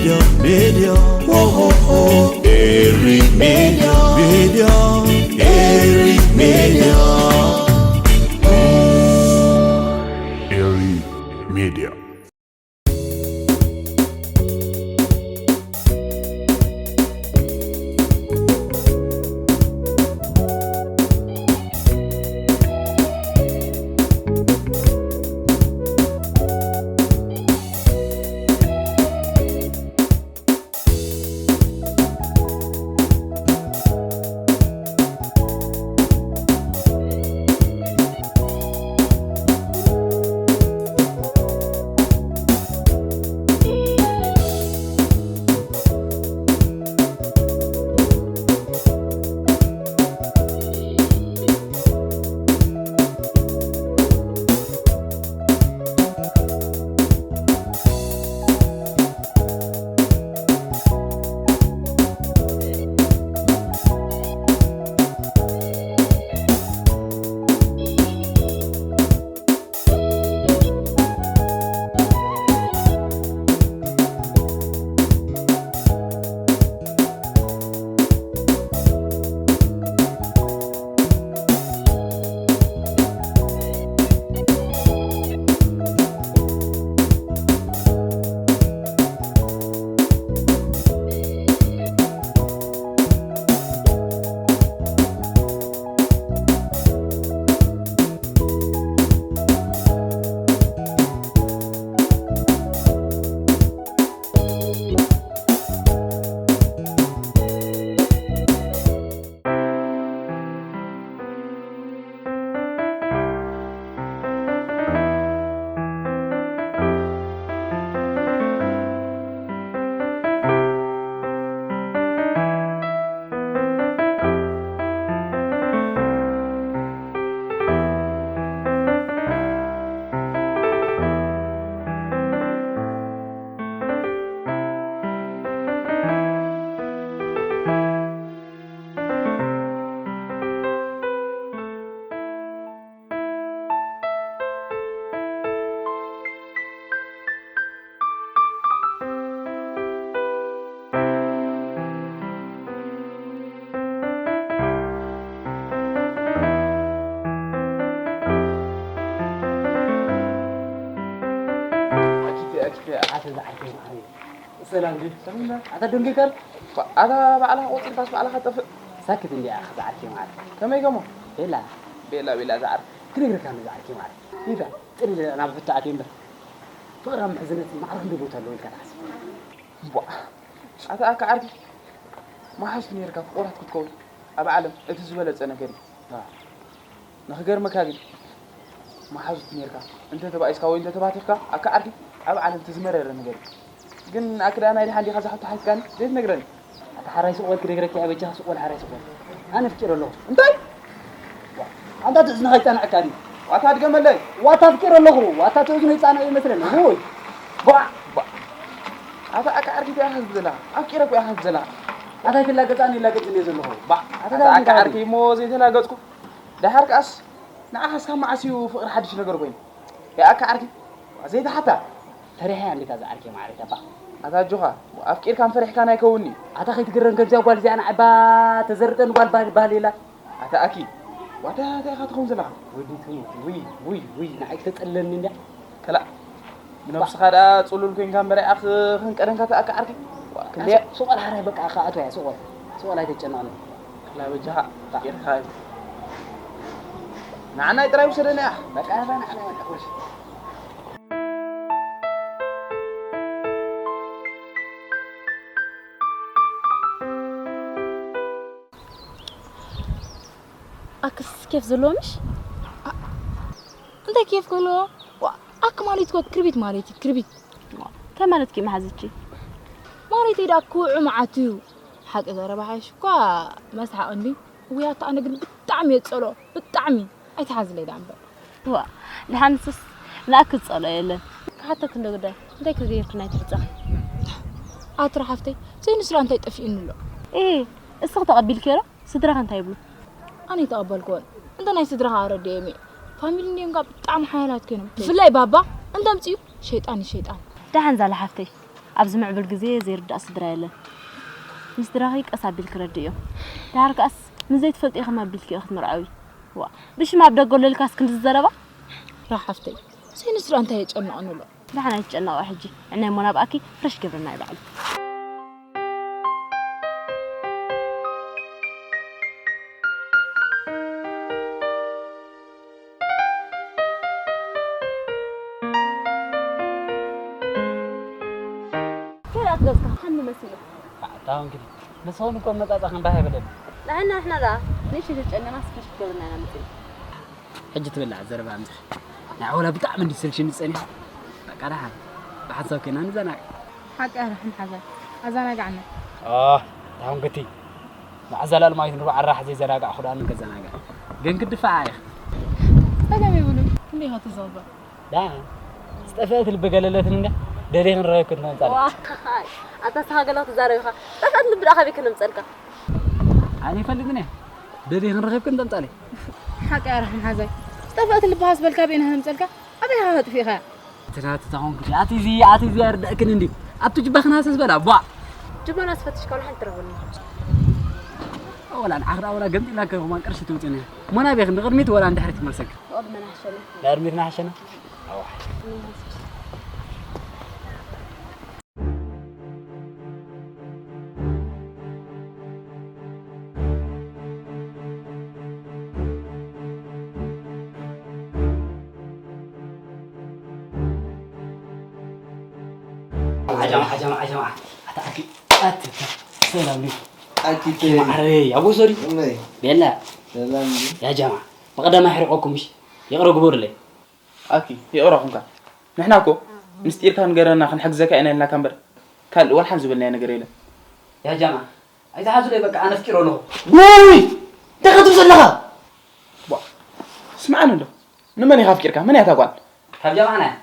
Media, oh, oh, oh. Eri Media, Media, Eri Media. Eri Media. ኣኪተ ኣኪተ ኣተ ዝዓርከይ ማዕረይ። ሰላም ድዩ? ሰላም። ኣታ ደንጊካል? ኣታ ባዕላ ቆጺርካስ ባዕላ ኸጠፍእ። ሳክት እንዲያ ኣኸ ዝዓርከይ ማዕረይ። ከመይ ከሞ? ቤላ። ቤላ ቤላ ዝዓር። ክነግረካ ኣሎ ዝዓርከይ ማዕረይ። ይታ ጥሪ ናብ ሕቶ ኣትየ እምበር። ፍቕራ ምሕዝነት ማዕረ ክንደይ ቦታ ኣለዎ ኢልካ ትሓስብ? ቧ። ኣታ ኣካ ዓርኪ መሓዙት ነርካ ፍቑራት ክትከውን ኣብ ዓለም እቲ ዝበለጸ ነገር እዩ። ንኽገርመካ ግን መሓዙት ነርካ እንተ ተባኢስካ ወይ እንተ ተባቲኽካ ኣካ ዓርኪ ኣብ ዓለም እቲ ዝመረረ ነገር እዩ። ግን ኣክዳናይ ድሓን ዲኻ ዝሓቶ ሓትካኒ ዘይትነግረኒ? ኣታ ሓራይ ስቕ በል ክነግረካ እየ በጃኻ ስቕ በል ሓራይ ስቕ በል። ኣነ ኣፍቂረ ኣለኹ። እንታይ? ኣንታ እቲ እዝንኻ ይጻንዐካ ድዩ? ዋታ ድገመለይ። ዋታ ኣፍቂረ ኣለኹ። ዋታ እቲ እዝኑ ይጻንዐ ይመስለኒ። ውይ። ቧዕ። ኣታ ኣካ ዓርኪ እንታይ ኢኻ ትብል ዘለኻ? ኣፍቂረ እኮ ኢኻ ትብል ዘለኻ። ኣታ ኣይትላገጽ ኣነ ይላገጽ እየ ዘለኹ። ባዕ። ኣታ ኣታ እንታይ ኣካ ዓርኪ እሞ ዘይተላገጽኩ። ደሓር ከኣስ ንዓኻስ ካብ መዓስ እዩ ፍቕሪ ሓድሽ ነገር ኮይኑ? ያ ኣካ ዓርኪ ዘይተሓታ። ፈሪሐ እንዴት ኣዛ ዓርኪ ማዕረይ ተባ። ኣታ ኣጆኻ ኣፍቂርካን ፈሪሕካን ኣይከውንኒ። ኣታ ከይትግረም ከምዚኣ ጓል እዚኣ ንዓባ ተዘርጠን ጓል ባህል ባህል የላ። ኣታ ኣኪ ዋታ እንታይ ኢኻ ትኸውን ዘለኻ? ወዲ ትሙት ውይ ውይ ውይ ንዓይ ክተጸለኒ እንድያ። ከላእ ብነብስኻ ደኣ ጽሉል ኮይንካ እምበር ኣኺ ክንቀደንካ ተኣካ ዓርኪ። ክንደያ ሱቕ ኣልሓራይ በቃ ኣኻ ኣትዋያ ሱቕ በል። ሱቕ በል ኣይተጨነቕኒ። ከላ በጃኻ ጌርካ እዩ። ንዓናይ ጥራይ ውሰደኒ ኣኽ። በቃ በቃ ንዓናይ በቃ ወሽ። ኣክስ ኬፍ ዘለዎ ምሽ? እንታይ ኬፍ ከሎ? ዋ፣ ኣክ ማለት እኮ ክርቢት ማለት እዩ፣ ክርቢት። እንታይ ማለት እዩ መሓዝቺ? ማለት እዩ ደኣ ክውዑ መዓት እዩ። ሓቂ ዘረባ ሓይሽ እኳ መስሓቕ እንዲ። ውይ ኣታ ኣነ ግን ብጣዕሚ እየ ዝጸልኦ፣ ብጣዕሚ። ኣይትሓዝለይ ደኣ እምበር። ዋ፣ ድሓንስስ ንኣክ ዝጸልኦ የለን። ክሓተክ እንዶ ግዳይ፣ እንታይ ክገይርክ ናይ ትሕጻ? ኣትራ ሓፍተይ፣ ዘይንስራ እንታይ ጠፊኡኒ ኣሎ? ኤ፣ እስኺ ተቐቢልክዮ ዶ? ስድራኸ እንታይ ይብሉ? ኣነ ኣይተቐበልክዎን። እንተ ናይ ስድራኻ ኣረድኦም እየ። ፋሚሊ እንድዮም ካብ ብጣዕሚ ሓያላት ኮይኖም። ብፍላይ ባባ እንተምፅኡ ሸይጣን እዩ ሸይጣን። ደሓን ዛላ ሓፍተይ፣ ኣብዚ ምዕብል ግዜ ዘይርዳእ ስድራ የለን። ንስድራኺ ቀስ ኣቢልኪ ረድእዮ። ድሓር ከኣስ ንዘይትፈልጥዮ ከም ኣቢልኪ ኢኺ ክትምርዓዊ። ዋ፣ ብሽም ኣብ ደገ ኣሎ ኢልካስ ክንድዚ ዘረባ? ራ ሓፍተይ፣ ሰይኒ ስድራ እንታይ የጨንቐን ኣሎ? ደሓን ኣይትጨነቑ ሕጂ። ዕናይ እሞ ናብኣኪ ፍረሽ ገብረና እዩ ባዕሉ። ከይራት ገዝካ ከመይ መሲሉ? ኣታ እንግዲህ ንስኹም እኮ መጻጻ ክንባህ ኣይበለን። ንሕና ንሕና ደኣ ንእሽተይ ተጨነናስ ፍሽ ክገብርና ኢና መጺና። ሕጂ ትብላዕ ዘረባ ኣምጽእ። ናይ ወላ ብጣዕሚ እንዲ ስልሽኒ ጸኒሑ። በቃ ደሓን ብሓንሳብ ኮይና ንዘናግ። ሓቂ ኣረሕም ሓዛ ኣዘናጋዕና። ኦ፣ ታሁን ግቲ መዓዛላል ማይት ንባዕ ኣራሕ ዘይዘናጋዕ ኹዳን ከዘናጋ። ግን ክድፋዓ ኢኻ። ጸገም የብሉን። እንዲኻ ትዘባ። ዳ ዝጠፍአት ልቢ ገለለትን እንደ ደዴ ክንረኸብ ክንመጻለ። ዋይ፣ ኣታ ስኻ ገለ ክትዛረብ ኢኻ። ዝጠፍአት ልቢ ደኣ ካበይ ክነምጸልካ? ኣነ ይፈልጥን እየ። ደዴ ክንረኸብ ክንተምጻለ። ሓቂ ኣረሕም ሓዛይ። ዝጠፍአት ልቢ ሃስበልካ ቤና ክነምጸልካ? ኣበይ ሃ ጥፊኻ? ትናት ታሁን ግዲ ኣቲ እዚ ኣቲ እዚ ኣርዳእክን እንዲ። ኣብቱ ጅባ ክናሰስ በላ ቧ። ጅባና ስፈትሽ ካልሓን ትረኽብኒ። ወላ ንዓኽዳ ወላ ገምጢላ ከማን ቅርሺ ትውጽኒ። ሞና ቤክ ንቕድሚት ወላ ንድሕሪት መልሰክ። ንቕድመና ሓሸና። ንቕድሚት ናሕሸና። ኣዋ። ዓጀማ፣ ዓጀማ፣ ዓጀማ። ኣታ ኣኪ፣ ኣቲ፣ ሰላም ዲዩ? ኣኪ፣ ቴ። ማዕረይ፣ ኣቦ ሶሪ። እመይ። ቤላ። ሰላም ዲዩ? ያ ጀማ፣ ብቐዳማይ ሕሪቆኩም ምሽ? ይቕረ ግበሩለይ። ኣኪ፣ ይቕረ ኹንካ። ንሕና እኮ ምስጢርካ ንገረና ክንሕግዘካ ኢና ኢልናካ እምበር፣ ካልእ ወላ ሓንቲ ዝበልናዮ ነገር የለን። ያ ጀማ፣ ኣይትሓዙለይ በቃ፣ ኣነ ኣፍቂሮ ኣለኹ። ውይ! እንታይ ክትብል ዘለኻ? ቧ፣ ስምዓኒ እንዶ። ንመን ኢኻ ኣፍቂርካ? መን እያ እታ ጓል? ካብ ጀማዕና እያ።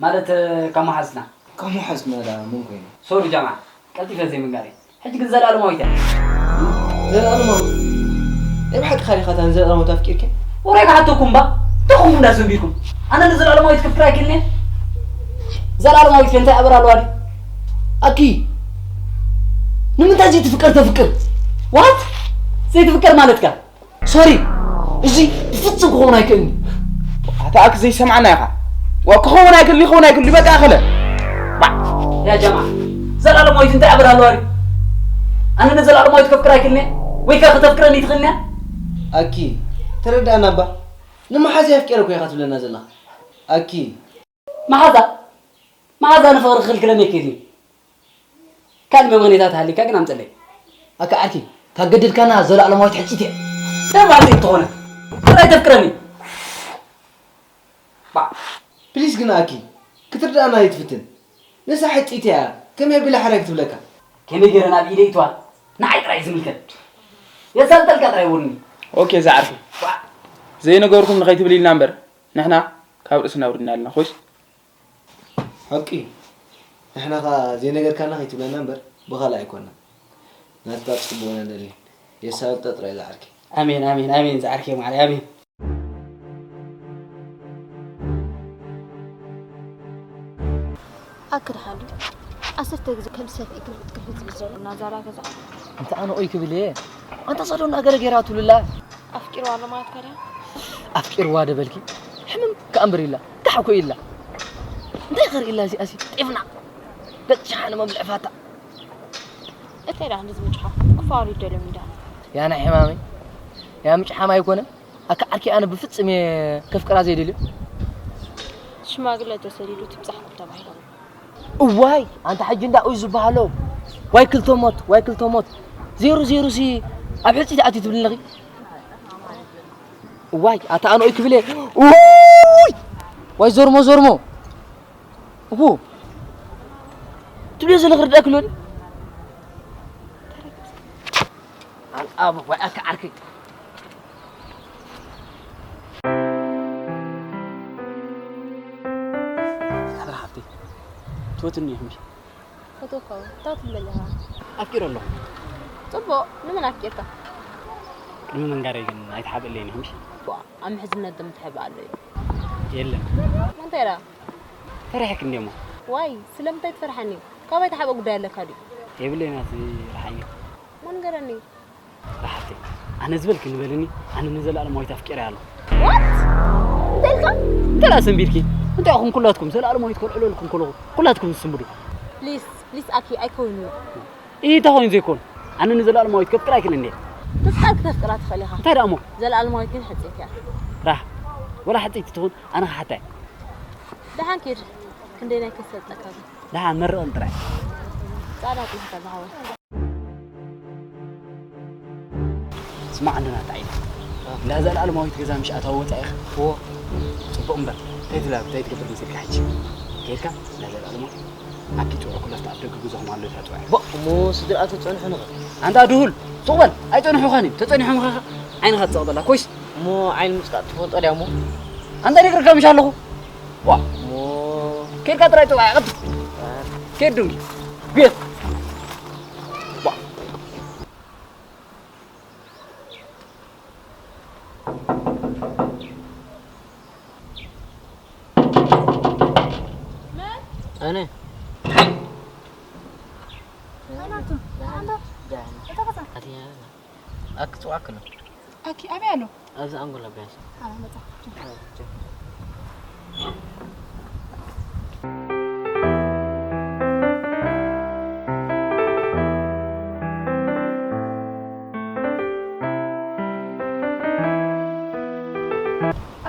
ማለት፣ ካብ መሓዝትና። ካብ መሓዝትና ደኣ መን ኮይና? ሶሪ ጀማዓ፣ ቀልጢፈ ዘይምንጋረይ። ሕጂ ግን ዘላለማዊት እያ። ዘላለማዊት? ናይ ብሓቂ ኻሊኻታ ንዘላለማዊት ኣፍቂርካ? ወረ ክሓተኩም እባ፣ እንታይ ኮንኩም እንዳሰንቢድኩም? ኣነ ንዘላለማዊት ከፍቅራ ኣይክእልን እየ? ዘላለማዊት ከ እንታይ ኣበር ኣለዋ ድዩ? ኣኪ፣ ንምንታይ ዘይትፍቀር ተፍቅር? ዋት? ዘይትፍቀር ማለትካ? ሶሪ፣ እዚ ብፍጹም ክኸውን ኣይክእልን እዩ። ኣታ ኣክ ዘይሰማዕና ኢኻ። ዋ፣ ክኸውን ኣይክእል፣ ይኸውን ኣይክእል፣ በቃ ኣኸለ። ባ። ያ ጀማ፣ ዘላለማዊት እንታይ ኣበር ኣለዋ ድዩ? ኣነ ንዘላለማዊት ከፍቅር ኣይክእልን እየ? ወይ ከ ከተፍቅረኒ ትኽእልን እያ? ኣኪ፣ ተረዳእና እባ። ንመሓዛ የፍቅረኩ ኢኻ ትብለና ዘለኻ። ኣኪ። መሓዛ? መሓዛ ንፍቕሪ ክኽልክለኒ ኣይክእልን እዩ። ካልእ መምኸኔታት ሃሊካ ግን ኣምፀለይ። ኣካ ዓርኪ፣ ካብ ገደድካና ዘላዕለማዊት ሕፅይቲ እያ። ደም ዓርኪ እንተኾነ፣ ጥራይ ተፍቅረኒ። ባ። ፕሊስ ግን ኣኪ፣ ክትርዳእና ኣይትፍትን። ንሳ ሕፅይቲ እያ፣ ከመይ ኣቢላ ሕራይ ክትብለካ? ከመይ ገይረ ናብ ኢደ ይእትዋ? ንዓይ ጥራይ ዝምልከት። የሳልጠልካ ጥራይ ወኒ። ኦኬ፣ እዛ ዓርኪ። ባ። ዘይነገርኩም ንኸይትብል ኢልና እምበር፣ ንሕና ካብ ርእስና ኣውሪድና ኣለና፣ ኮይስ? ሓቂ። ንሕና ኸኣ ዘይነገርካና ከይትብለና እምበር፣ ብኻልእ ኣይኮንና። ናትካ ጽቡቕ ኢና ንደሊ። የሳልጦ ጥራይ ዝዓርከይ። ኣሜን፣ ኣሜን፣ ኣሜን፣ ዝዓርከይ ማዕረይ፣ ኣሜን። ኣክድ ሓሉ ዓሰርተ ግዜ ከም ሰብ ኢትርብጥ ክርብጥ ዝብል ዘሎ ናዛራ ገዛ። እንተ ኣነ ኦይ ክብል እየ። ኣንታ ሳዶና ገለ ጌራ ትብልላ። ኣፍቂርዋ ኣሎ ማለት ከ ድያ? ኣፍቂርዋ ዶ በልኪ? ሕምም ከኣ እምበር ኢላ። ጋሕ እኮ ኢላ። እንታይ ኸርኢ ኢላ እዚኣሲ? ጤፍና። ገጽ ሸሓነ መብልዒ ፋታ። እንታይ ደኣ ክንዲ ዝምጭሖ? ክፋሉ ይደልዮም እንዳ። ያ ናይ ሕማመይ። ያ ምጭሓም ኣይኮነ። ኣካ ዓርኪ ኣነ ብፍጽም እየ ከፍቅራ ዘይደልዮ። ሽማግለ ተሰዲዱ ትብጻሕኩም ተባሂሉ። እዋይ፣ ኣንታ ሕጂ እንዳ እዩ ዝበሃሎ። ዋይ ክልተ ሞት፣ ዋይ ክልተ ሞት። ዜሮ ዜሮ ሲ ኣብ ሕጽይቲ ኣትዩ ትብልኒ ኣለኺ? እዋይ፣ ኣታ ኣነ ኦይ ክብል እየ። ኡይ! ዋይ ዞርሞ ዞርሞ። እሁ። ትብልዮ ዘለኺ ርዳእ ክልወኒ? ኣልኣብ ዋይ ኣካ ዓርከይ። ሓፍተይ፣ ትፈትኒ ኢኺ ምሽ? ፈትወካ እውን፣ እንታይ ትብለኒ ኢኻ? ኣፍቂረ ኣለኹ። ጽቡቕ፣ ንመን ኣፍቂርካ? ቅድሚ ምንጋረይ ግን ኣይትሓብእለይን ኢኺ ምሽ? ዋ፣ ኣብ ምሕዝነት ዶ ምትሕብእ ኣሎ እዩ? የለን። እንታይ ደኣ? ፈሪሐኪ እንድየ እሞ። ዋይ፣ ስለምንታይ ትፈርሓኒ? ካባይ ተሓበ ጉዳይ ኣለካ ድዩ? የብለይ ናቲ። ርሓይኒ። ማን ገረኒ? ርሓተይ። ኣነ ዝበልክ ንበልኒ። ኣነ ንዘለኣለማዊት ኣፍቂረ ኣሎ። እንታይ ኢልካ? እንተ ደኣ ሰንቢድኪ እንታይ ኢኹም ኩላትኩም ዘለኣለማዊት ከልዕለልኩም ከለኹ ኩላትኩም ዝስምዱ። ፕሊስ ፕሊስ ኣኪ ኣይከውንና። ኢታ ኾይኑ ዘይኮን ኣነ ንዘለኣለማዊት ከፍቅር ኣይክእልን እየ። ምፍቃር ክተፍቅራ ትኽእል ኢኻ። እንታይ ደኣ እሞ? ዘለኣለማዊት ግን ሕጽይቲ እያ። ራህ ወላ ሕጽይቲ ትኹን ኣነ ክሓታ እየ። ደሓን ኪድ። ክንደይ ናይ ከሰጠካ ግን? ደሓን መርቕን ጥራይ። ጻዕዳ ጥልፍካ ዝሓወይ። ስማዕ እንዶ ናታ ዓይኒ እንዳ ዘለኣለማዊት ገዛ ምሽ ኣታዊ ወፃኢኻ እዎ ፅቡቕ እምበር እንታይ ትላ እንታይ ትገብር መሲልካ ሕጂ ከይድካ እንዳ ዘለኣለማዊት ኣኪ ፅውዕ ኩላፍታ ኣብ ደገ ገዛኹም ኣሎ ኢልካ ፅውዕ እሞ ስድርኣ ተፀንሑ ንኸ ኣንታ ድሁል ሱቕ በል ኣይፀንሑኻን እዮም ተፀኒሖም ኸ ዓይንኻ ትፀቕጠላ ኮይስ እሞ ዓይኒ ምፅቃጥ ትፈልጦ ድያ እሞ ኣንታ ደግርካ ምሽ ኣለኹ ዋ እሞ ከይድካ ጥራይ ፅውዕ ቀጥ ከይድ ዱንጊ ቤት ኣነ ኣክጽዋክ ነው። ኣኪ ኣበይ ኣሎ? ኣብዚ ኣንጎላ ቢያንስ። ኣላ መጣ።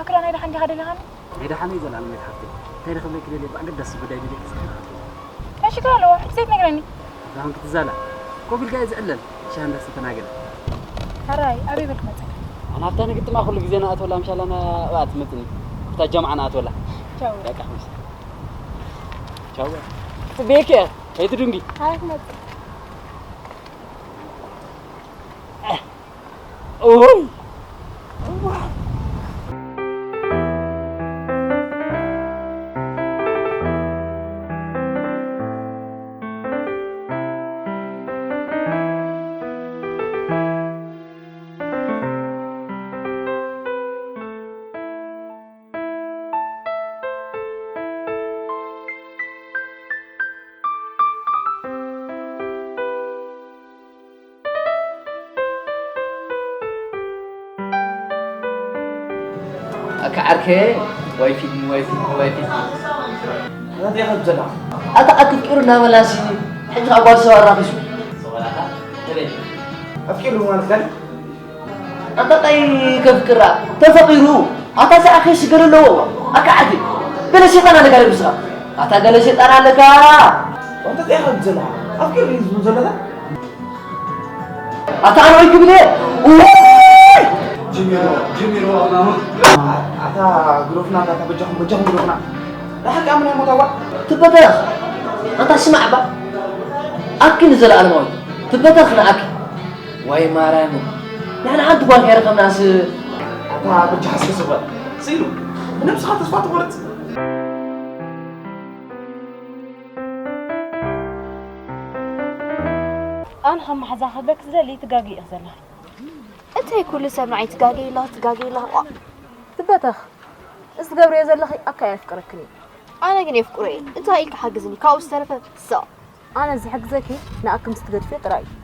ኣክራ ናይ ደሓን ዲኻ ደሊኻኒ? ናይ ደሓነይ ዘላለም ቤት ሓፍተይ እንታይ ደ ክብለኪ ደልየ ብኣገዳሲ ጉዳይ ደልየኪ ስለ ዝሓፍተይ እንታይ ሽግር ኣለዎ? ሕጂ ዘይትነግረኒ? እዛ ኹን ክትዛላ ኮፍ ኢልካ እየ ዝዕለል ሻሂ እንዳስተናገደ ሕራይ ኣበይ በልክ መፀካ? ኣነ ሃብታ ንግጥማ ኩሉ ግዜ ንኣትወላ ምሻላ ናብኣ ትመፅኒ ኣብታ ጀምዓ ንኣትወላ ቻው በቃ ምስ ቻው ጽቤከ ከይትድንጊ ኣበይ ትመፅእ? ኡይ ኣካ ዓርከ ዋይ ፊልሚ ዋይ ፊልሚ ዋይ ፊልሚ ኣታ ኣክፍቂሩ እናበላሲ ሕጂ ካብ ጓል ሰባ ኣራኺሱ ኣፍቂሩ ማለት ከ ኣታ ታይ ከፍቅራ ተፈቂሩ ኣታ ሰዓኸ ሽገር ኣለዎ ኣካ ዓዲ ገለ ሸይጣን ኣለካ ለብስኻ ኣታ ገለ ሸይጣን ኣለካ ኣንተ ታይ ከም ዘለኻ ኣፍቂሩ እዩ ዝብል ዘለኻ ኣታ ኣነ ወይ ክብል እየ ጅሚሮ ጅሚሮ ኣታ ግሮፍና ኣታ በጃኹም በጃኹም ግሮፍና ንሓቂ ኣምና ሞታዋ ትበተኽ ኣታ ስማዕ ባ ኣኪ ንዘለኣለማዊ ትበተኽ ንኣኪ ዋይ ማርያም ንሕና ሓንቲ ጓል ከይረኸብናስ ኣታ በጃኻ እስከ ስቕ በል ስኢሉ ንነብስኻ ተስፋ ትቆርጽ ኣነ ከም መሓዛ ክብለክ ዝደሊ ትጋጊ ኢኽ ዘለኻ እንታይ ኩሉ ሰብ ንዓይ ትጋጊ ኢላ ትጋጊ ኢላ ቋ ትበተኽ እዚ ትገብርዮ ዘለኺ ኣካ የፍቅረክን እዩ ኣነ ግን የፍቅሮ እየ እንታይ ኢልካ ሓግዝኒ ካብኡ ዝተረፈ ሰቕ ኣነ ዝሕግዘኪ ንኣክ ምስ ትገድፍዮ ጥራይ እዩ።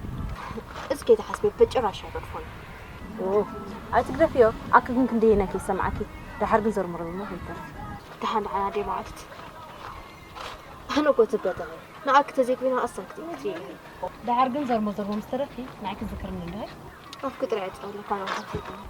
እዚ ከይትሓስብዮ በጭራሽ ኣይገድፎን። ኡፍ ኣይትግደፍዮ ኣክ ግን ክንደየናይ ከይሰምዓኪ ደሓር ግን ዘርምርምርሞ ከይትተርፊ። ደሓን ደሓን ኣደይ መዓልቲ ኣነ እኮ ትበተኺ ንኣክ ተዘይኮይነ ኣሳክቲ ክትርኢ ኢኺ። ደሓር ግን ዘርሞ ዘርሞ ምስ ተረፍኪ ንዓይ ክትዝክርኒ እንድኺ። ኣፍኪ ጥራይ ዕጸወለካ ናብታ ፊልም።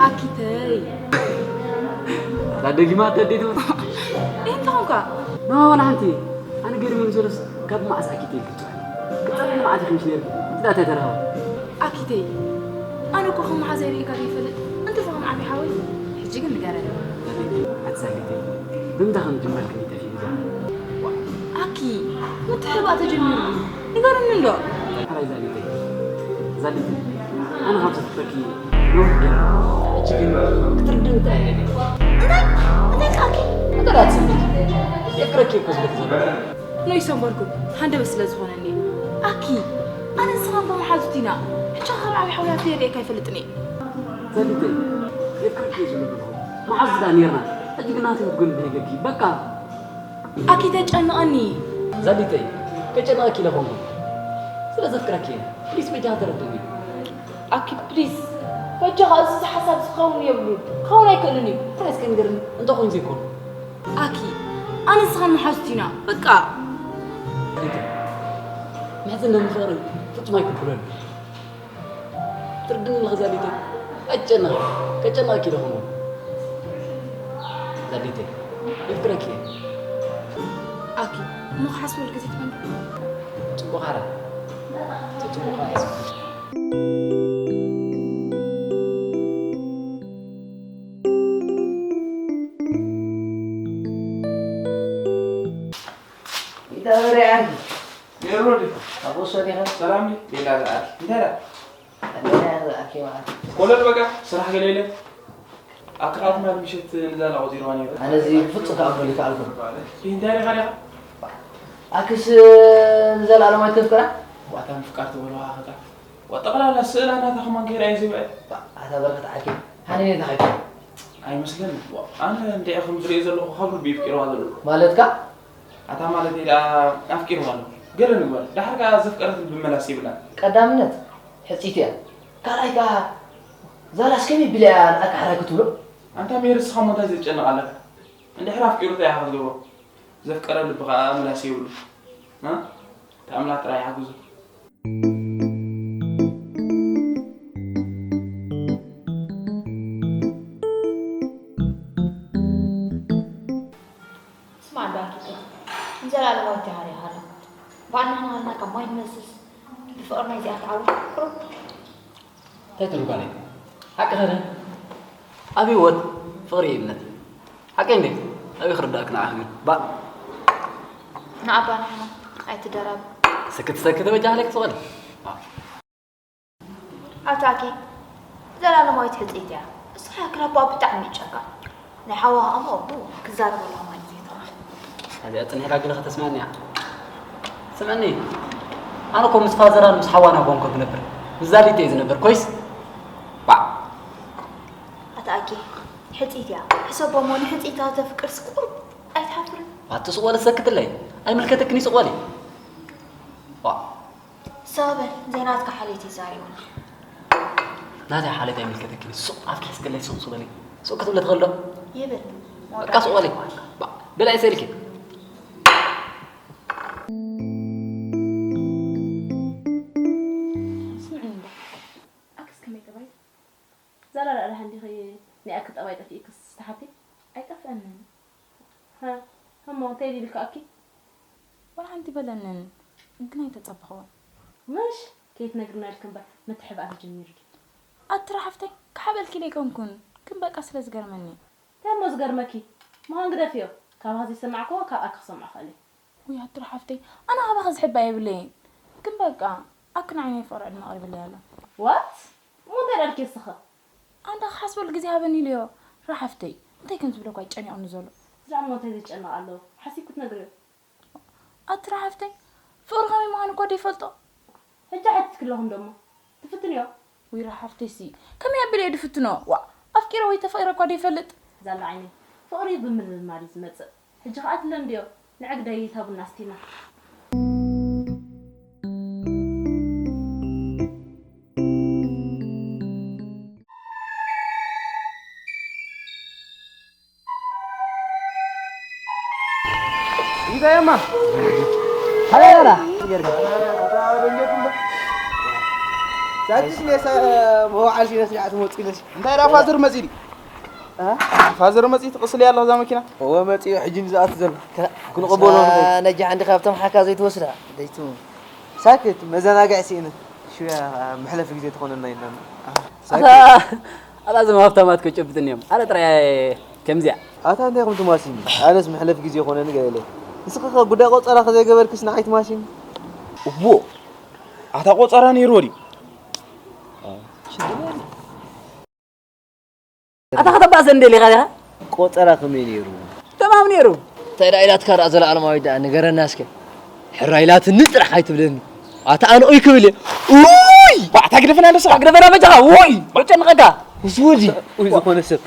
ኣኪተይ ኣታ ደጊማ ኣታ ኣደይ ትብል እንታይ ኾንካ? ኖ ወላ ሓንቲ ኣነ ገርሙኒ ሰለስ ካብ መዓስ ኣኪተይ ክትብል ቅጽል መዓት ኢኺ ምስ ነርኪ እዛ ተተረኸቡ ኣኪተይ ኣነ እኮ ከም መሓዘይ ርኢካ ዘይፈልጥ እንተ ዝኾነ ዓቢ ሓወይ ሕጂ ግን ንገረኒ ኣቲ ዛጊተይ ብምንታይ ከም ዝጅመር ክኒ ጠፊኡ እዛ ኣኪ ምትሕባእ ተጀሚሩ ንገረኒ እንዶ ሓራይ ዛጊተይ ዛሊት፣ ኣነ ካብ ዘፍቅረኪ ነዊሕ ገይሩ። ሕጂ ግን ክትርድእኒ ጥራይ እየ ደልየ። እንታይ? እንታይ ኢልካ ኣኪ? ነገራት ስምዒት። የፍቅረኪ እኮ ዝብል ዘሎ። ኖይ ሰንበርኩ፣ ሃንደበት ስለ ዝኾነኒ። ኣኪ፣ ኣነ ንስኻን እኮ መሓዙት ኢና። ሕጂ ካብ ዓቢ ሓውያ ፍለ ርእየካ ኣይፈልጥን እየ። ዛሊተይ፣ የፍቅረኪ እየ ዝብሎ ዘለኹ። መሓዙት ደኣ ኔርና። ሕጂ ግን ናተይ ክትኮኒ ደልየኪ። በቃ። ኣኪ ተጨንቐኒ። ዛሊተይ፣ ከጨንቐኪ ኢለ ኮንኩ። ስለ ዘፍቅረኪ እየ። ፕሊስ በጃኻ ተረድእኒ። ኣኪ ፕሊስ። በጃኻ እዚ ሓሳብ ዝኸውን የብሉን። ክኸውን ኣይክእልን እዩ። ጥራይ እስከ ንገርኒ፣ እንተ ኮይኑ ዘይኮኑ። ኣኪ፣ ኣነ ንስኻን መሓዙት ኢና። በቃ። ዛሊተይ፣ ምሕዝነትን ፍቕርን ፍጹም ኣይክብሎን። ትርድኒ ኣለኺ ዛሊተይ? ኣይትጨነቒ፣ ከጨንቐኪ ኢለ ኮንኩ። ዛሊተይ፣ የፍቅረኪ እየ። ኣኪ፣ እሞ ክሓስበሉ ግዜ ትመን። ጽቡቕ ሓራ። ጽቡቕ ሓራ። ይዳበረ ያንዲ። ሜሮን ዶ? ኣቦ ሶሊኻ? ሰላም ድዩ? ሌላ ዝኣኪ። እንታይ ደኣ? ኣለና ዝኣኪ ማለት። ኮለል በቃ፣ ስራሕ ገለ የለን። ኣካ ትማሊ ምሸት ንዛላ ቆጺርዋ ነይሩ። ኣነ እዚ ብፍጹም ክኣምነሉ ኣይከኣልኩን። እንታይ ዲኻ ዲኻ? ኣክስ ንዘለኣለም ኣይተፍቅራ? ዋታ ምፍቃር ትበልዋ ኣኸታ። ዋ ጠቕላላ ስእላ ናታ ከማን ከይርኣየ ዘይውዕል። ኣታ በረኸት ዓኪ፣ ሃነኒ ተሓኪ። ኣይመስለንን። ዋ፣ ኣነ እንድዒ ከም ዝርእዮ ዘለኹ ካብ ልቢ ይፍቂርዋ ዘሎ። ማለትካ? ኣታ ማለተይ ደኣ ኣፍቂርዋ ኣሎ። ገለ ንግበር። ደሓር ከኣ ዘፍቀረት ልቢ መላስ የብላን። ቀዳምነት ሕጽይቲ እያ። ካልኣይ ከኣ ዛላስ ከመይ ቢላ እያ ንዓካ ሕራይ ክትብሎ? ኣንታ ሜሪ፣ እስኻ እሞ እንታይ ዘጨንቕ ኣለካ? እንድሕር ኣፍቂሩ እንታይ ኢኻ ክትገብሮ? ዘፍቀረ ልቢ ከኣ መላስ የብሉ። እ? እቲ ኣምላኽ ጥራይ ይሓግዞ። ስማዕ እንዶ ኣኪተይ፣ ንዘለኣለማዊት ተሃሪኻ ኣላ። ብኣና ናሃልና ካብ ማይ ንመስስ፣ ብፍቕርና እዚኣ ትዓወት ቁሩብ። እንታይ ትብል ጓለይ? ሓቂ ኸደ? ኣብ ህይወት ፍቕሪ እዩ እምነት። ሓቀይ እንዴ? ኣበይ ክርዳእክ ንዓኺ ግን? ባእ። ንኣባ ንሕና ኣይትደራብ። ስክት ሰክት በጃ ሃለክ ትቕል። ኣታ ኣኬ፣ ዘላለማዊት ሕጽይቲ እያ። እሳ ክራባ ብጣዕሚ ይጨካ። ናይ ሓዋ ኣሞ ኣቦ ክዛረበላ ማለት እዩ ተባለ። እዚኣ ጽኒሕላ ግን ከተስማዕኒ እያ። ስምዕኒ፣ ኣነ እኮ ምስ ፋዘራን ምስ ሓዋና ኮንኩ ዝነብር። ምስ ዛሊት እየ ዝነብር። ኮይስ? ባዕ። ኣታ ኣኬ፣ ሕጽይቲ እያ። ሕሰቦ እሞ ንሕጽይታ ተፍቅርስ ቁሩብ ኣይትሓፍርን? ኣቲ ስቕ በሊ ሰክትለይ። ኣይምልከተክን እዩ ስቕ በሊ። ዋ። ሰበ ዘይናትካ ሓልየት ይዛረቡኒ። ናተይ ሓልየት ኣይምልከተክን እዩ። ሱቕ ኣፍኪ ሕስክለይ ሱቕ ሱቕ በሊ። ሱቕ ክትብሊ ትኽእል ዶ? ይብል። በቃ ሱቕ በሊ። ባ-፣ ብላዒ ሰልኪ። ስምዕኒ እንዳ። ኣክስ ከመይ ጠባይ? ዛላ ላዕሊ ሃንዲኺ ናይ ኣኪ ጠባይ ጠፊእክስ ተሓቲ? ኣይጠፍአንን። ሃ፣ እሞ እንታይ ኢልካ ኣኪ? ዋላ ሓንቲ በለንን፣ ግን ኣይተጸበኽዎን። ምሽ፣ ከይትነግርና ኢልኪ እምበር፣ ምትሕብኣር ጀሚሩ ድዩ? ኣቲ ራሓፍተይ፣ ክሓበልኪ ኢለ ኣይኮንኩን፣ ግን በቃ ስለ ዝገርመኒ። እንታይ እሞ ዝገርመኪ? ምዃን ግደፍዮ፣ ካባኻ ዘይሰማዕክዎ ካብ ኣኪ ክሰምዖ ክእል እየ። ውይ ኣቲ ራሓፍተይ፣ ኣነ ካባኺ ዝሕባእ የብለይን። ግን በቃ፣ ኣኪ ንዓይ ናይ ፍቕሪ ዕድመ ኣቕሪብለይ ኣሎ። ዋት? እሞ እንታይ ደልኪ እስኺ? ኣንታ ክሓስበሉ ግዜ ሃበኒ ኢለዮ፣ ራሓፍተይ። እንታይ ከም ዝብለኳ እዩ ጨኒቑኒ ዘሎ። እዚ ደኣ እሞ እንታይ ዘጨንቕ ኣለዎ? ሓሲብኪ ክትነግርዮ። ኣቲ ራሓፍተይ፣ ፍቕሪ ከመይ ምዃኑ እኳ ደይፈልጦ። ሕጂ ሓቲትኪ ኣለኹ እንዶ እሞ፣ ትፍትንዮ? ውይ ራሓፍተይሲ፣ ከመይ ኣቢለ እየ ድፍትኖ? ዋእ፣ ኣፍቂረ ወይ ተፈቒረ እኳ ደይፈልጥ። ዛላ ዓይነይ፣ ፍቕሪ ብምልምማድ እዩ ዝመጽእ። ሕጂ ኸኣ ትለምድዮ፣ ንዕግደይ ታቡና ስቲና። ኢዛየማ። ሃላ፣ ሃላ። ሳትስ ሜሳ መዋዓል ሲነ ስርዓት መጽኡ ኢለሲ። እንታይ ደኣ ፋዘር መጺኡ? እ? ፋዘር መጺኡ ትቕስል ያለኹ እዛ መኪና? እወ መጺኡ ሕጂ ንዝኣቱ ዘሎ። ክንቕበሎ ንኽእል። ነጃ ሓንቲ ካብቶም ሓካ ዘይትወስዳ። ደይቱ። ሳክት መዘናግዒ ስኢነ። ሽያ መሕለፊ ግዜ ትኾነና ኢልና። ኣታ፣ ኣታ እዞም ሃብታማት እኮ ጭብጥን እዮም። ኣነ ጥራይ ከምዚኣ። ኣታ እንታይ ኢኹም ትማስዩኒ? ኣነስ መሕለፊ ግዜ ይኾነኒ ገለ። ንስኺ ኸ ጉዳይ ቆጸራ ከዘይገበርክስ ንዓይ ትማስዩኒ? እቦ፣ ኣታ ቆጸራ ነይርዎ ድዩ? ኣታ ከተባእሰ እንደሊ ኢኻ ዲኻ? ቆጸራ ከመይ ነይሩ? ተማም ነይሩ። እንታይ ደኣ ኢላትካ ደኣ ዘለኣለማዊት ደኣ ንገረና እስከ። ሕራይ ኢላትኒ ጥራሕ ኣይትብለኒ። ኣታ ኣነ ኡይ ክብል እየ። ኡይ! ዋ፣ ኣታ ግደፈና ኣለስኻ። ግደፈና በጃኻ። ኡይ! በጨንቐካ። እዚ ወዲ። ኡይ ዝኾነ ሰብ።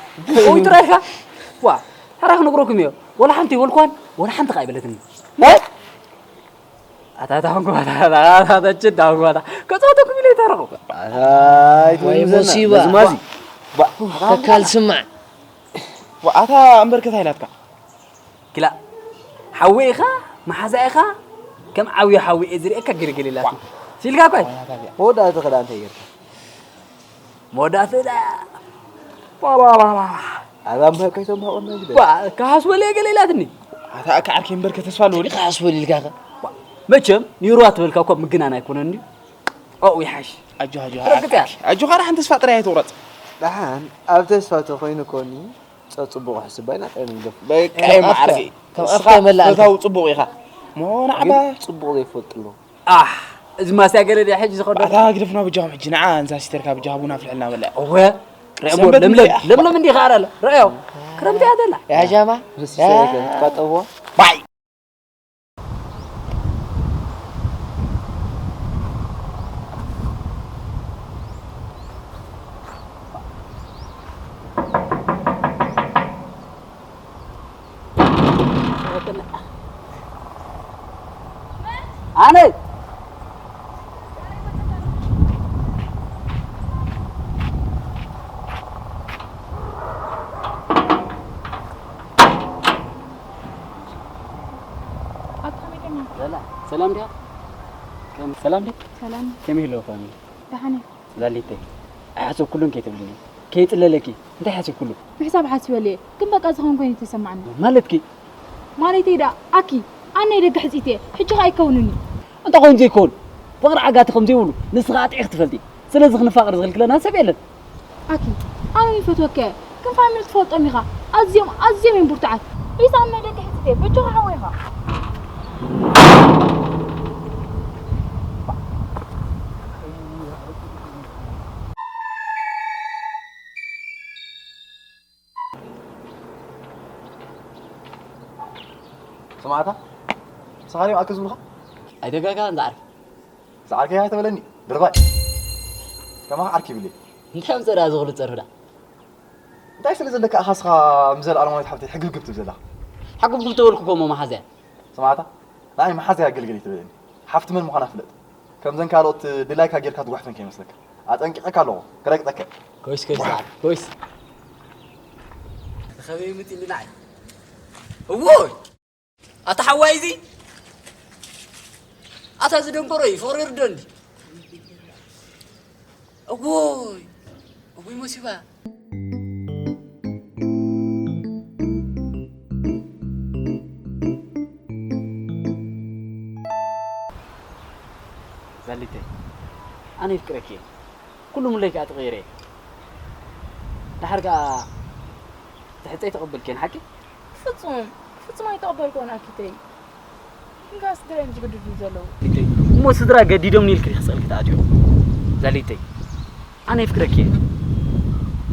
ኡይ ጥራይካ። ዋ፣ ሕራይ ክነግረኩም እየ። ወላ ሓንቲ ይበልኳን፣ ወላ ሓንቲ ኸኣ ኣይበለትኒ። እ? ኣታ፣ ኣታ፣ ሓንጎባታ፣ ኣታ፣ ኣታ፣ ኣታ፣ ችዳ፣ ሓንጎባታ። ከጻወተኩም ኢለ ይተረኹ። ኣታ፣ ኣይትበል ወይ ምዘና። ሙሲባ። ነዚ ማዚ። ባ-፣ ተካል ስማዕ። ዋ፣ ኣታ እምበር ከታይ ናትካ? ኪላ፣ ሓወይ ኢኻ፣ መሓዛ ኢኻ፣ ከም ዓብዩ ሓወይ እየ ዝርእየካ ገለገለ ኢላትኒ። ሲልካ እኮ። መወዳእታ ክዳ እንታይ ጌርካ? መወዳእታ ዳ። ባ፣ ባ፣ ባ፣ ባ። ኣዛ እምበር ከይቶም ሃቆና ግደ። ባ፣ ከሓስበሉ እየ ገለ ኢላትኒ። ኣታ ኣካ ዓርከይ እምበር ከተስፋ ኣለዎ ድዩ? ከሓስበሉ ኢልካ ከ? ባ፣ መቸም ኒሮ ኣትበልካ እኮ ምግናን ኣይኮነን ድዩ? ኦ፣ ይሓሽ። ኣጆኻ፣ ኣጆኻ፣ ርግጽ እያ። ኣጆኻ፣ ደሓን ተስፋ ጥራይ ኣይትቑረጽ። ደሓን ኣብ ተስፋ ተኾይኑ ኮኒ፣ ጸ-፣ ጽቡቕ ሕስባይና ጥራይ ንግደፍ። በቃ ከም ኣፍካ፣ መዓርከይ። ከም ንስኻ ኣፍካ ይመልኣልካ። ፈታዊ ጽቡቕ ኢኻ። ሞ ናዕባ። ግን ጽቡቕ ዘይፈልጥሉ። ኣሕ፣ እዚ ማስያ ገለ ድያ ሕጂ ዝኸዶ? ኣታ ግደፍና በጃኹም ሕጂ፣ ንዓ እንዛ ሲስተርካ በጃኻ ቡና ኣፍልሕልና በላ። እወ፣ ርኣዮ ሰንበት ለምለም፣ እንድያ። ለምለም እንዲኻ ኣላ። ርኣዮ፣ ክረምቲ እያ ዘላ። ያ ጃማ፣ ምስ ያ። ሰበይከ ክትቃጠብዎ? ባይ። ኣነ ኣብ ከመይ ቀኒኻ? ሰላም፣ ሰላም ዲኻ? ከም-፣ ሰላም ዲ? ሰላም። ከመይ ህልዎ ፋሚሊ? ደሓን እየ። ዛሊተይ፣ ኣይሓሰብኩሉን ከይትብልኒ። ከይጽለለኪ፣ እንታይ ሓሲብኩሉ? ምሕሳብ ሓሲበሉ እየ፣ ግን በቃ ዝኾን ኮይኑ ተሰማዕኒ። ማለትኪ? ማለተይ ደኣ፣ ኣኪ፣ ኣነ ደቂ ሕጽይቲ እየ፣ ሕጂ ኸኣ ኣይከውንን እዩ። እንታይ ኮይኑ ዘይከውን? ፍቕሪ ዓጋቲ ከም ዘይብሉ ንስኻ ኣጥዒኺ ትፈልጢ። ስለዚ ክንፋቐር ዝኽልክለና ሰብ የለን። ኣኪ፣ ኣነ ይፈትወካ እየ፣ ግን ፋሚሊ ትፈልጦም ኢኻ። ኣዝዮም፣ ኣዝዮም እዮም ብርቱዓት። ኢሳም ናይ ደቂ ሕጽቲ እየ፣ በጃኻ ሓወይ ኢኻ። ስማዕታ፣ ንስኻ ድዮም ኣኪ ዝብሉኻ? ኣይተጋግኻን ዝዓርከይ። ዝዓርከይ ኣይተበለኒ፣ ድርባይ። ከማኻ ዓርኪ ይብለይ። እንታይ ኣምጸእ ደኣ ዝኹሉ ጸርፊ ደኣ? እንታይ ስለ ዘለካ ኢኻ እስኻ ምስ ዘለኣለማዊት ሓፍተይ ሕግብግብ ትብል ዘለኻ? ሕግብግብ ተበልኩ እኮ እሞ መሓዝያ። ስማዕታ፣ ንዓይ መሓዝያ ኣገልግል ኣይትበለኒ። ሓፍቲ መን ምዃና ፍለጥ። ከምዘን ካልኦት ድላይካ ጌርካ ትጓሕፈን ከይመስለካ። ኣጠንቂቐካ ኣለኹ፣ ክረግጠካ እየ። ኮይስ፣ ኮይስ፣ በዓል፣ ኮይስ። ከመይ ምጢሉ ንዓይ? እዎይ! ኣታ ሓዋይ እዚ? ኣታ እዚ ደንቆሮ እዩ፣ ፍቕሪ ይርዶ እንዲ። እዎይ! እዎይ ሞሲባ! ዛሊተይ፣ ኣነ የፍቅረኪ እየ። ኩሉ ምለይ ከኣ ተቐይረ እየ። ደሓር ከኣ ትሕጸይ ተቐበልክየን ሓቂ? ፍጹም፣ ፍጹም ኣይተቐበልክዎን ኣኪተይ። ግን ከኣ ስድራይ እዮም ዝግድዱ ዘለዉ። ሊተይ፣ እሞ ስድራ ገዲዶም ኢልኪ ዲኺ ጸልኪ ትኣትዮ? ዛሊተይ፣ ኣነ የፍቅረኪ እየ።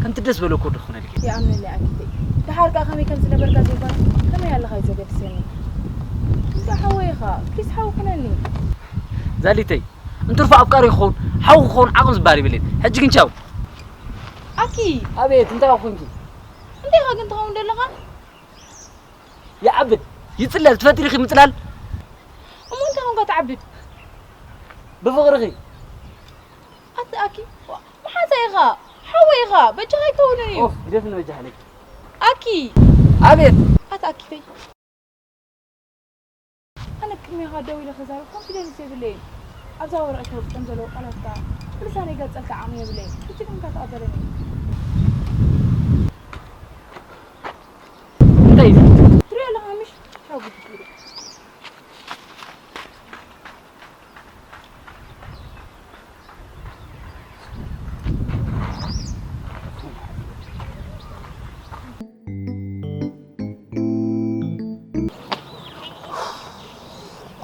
ከምቲ ደስ በለኩ ወዲ ክኾነልኪ። ይኣምነለይ ኣኪተይ። ደሓር ከኣ ከመይ ከም ዝነበርካ ዘይጓል ከመይ ኣለኻ እዩ ዘገድሰኒ። እንተ ሓወይ ኢኻ፣ ፕሊስ ሓው ኩነኒ። ዛሊተይ፣ እንትርፎ ኣፍቃሪ ክኸውን፣ ሓው ክኸውን ዓቕሚ ዝበሃል የብለይን። ሕጂ ግን ቻው። ኣኪ! ኣቤት፣ እንታይ ኮንኪ? እንታይ ኢኻ ግን ትኸውን ዘለኻ? ይዓብድ፣ ይጽለል፣ ትፈትሪ ዲኺ ምጽላል? እሞ እንታይ ኮንካ ትዓብድ? ብፍቕርኺ። ኣቲ ኣኪ፣ ዋ፣ መሓዛ ኢኻ፣ ሓወይ ኢኻ፣ በጃኻ ኣይከውንን እዩ። ኦፍ፣ ግደፍኒ በጃኻ ነኪ። ኣኪ! ኣቤት! ኣቲ ኣኪ ተይ። ኣነ ቅድሜኻ ደው ኢለ ክዛረብ ኮንፊደንስ የብለይን። ኣብዛ ወረቐት ተወቂጦም ዘለዉ ቃላት ከኣ ብልሳነይ ገልጸልካ ዓቕሚ የብለይን። ሕጂ ግን ከኣ ተቐበለኒ። እንታይ እዩ? ትሪኦ ኣለኻ ምሽ? ሓው ግዲ ትብሎ።